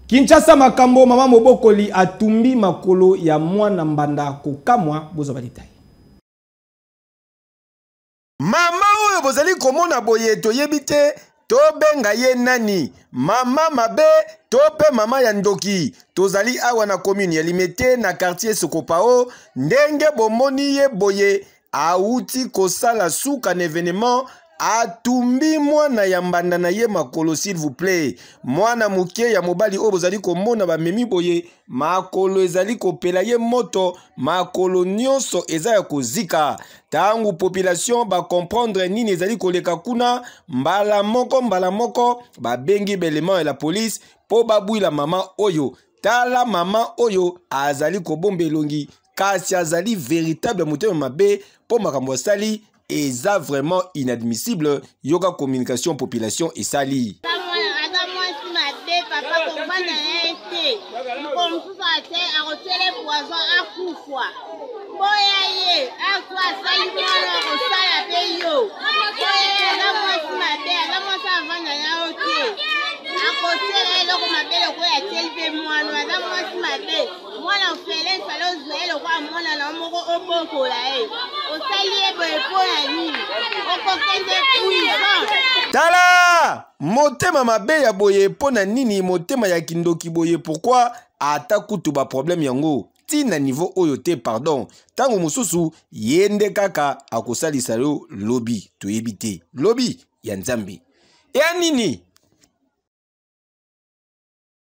Kinshasa makambo, mama mobokoli atumbi makolo ya mwana mbanda, kokamwa. Bozwa badetail. Mama oyo bozali komona boye, toyebi te tobenga ye nani, mama mabe to mpe mama ya ndoki. Tozali awa na commune ya Limete, na quartier Sokopao. Ndenge bomoni ye boye, awuti kosala suka na evenement, atumbi mwana ya mbanda na ye makolo. S'il vous plaît, mwana moke ya mobali oyo bozali komona bamemi boye, makolo ezali kopela ye moto, makolo nyonso eza ya kozika. Ntango population bacomprendre nini ezali koleka kuna, mbala moko mbala moko babengi baelement ya la police mpo babwila mama oyo. Tala mama oyo azali kobomba elongi, kasi azali véritable motema mabe, mpo makambo asali eza vraiment inadmissible. Yoka communication population esali. Aza mwasi mabe, papa, kovanda na ye te. Mokolo mosusu akotiele poison, akufa. Boya ye, akwa asali mwana, akosala mpe yo. Boya ye, aza mwasi mabe, aza mwasi avanda na yo te. Akotiela eloko mabe lokola atieli mpe mwana. Aza mwasi mabe. Mwana ofele, fale ozwa ye lokola mwana na yo moko, obokola ye. Osali ye boye mpo na nini? Okokende prison. Tala motema mabe ya boye, mpo na nini motema ya kindoki boye? Pourquoi ata kutu baproblème yango ntina niveau oyo te? Pardon, ntango mosusu ye nde kaka akosalisa yo lobi, toyebi te lobi ya Nzambe eya nini.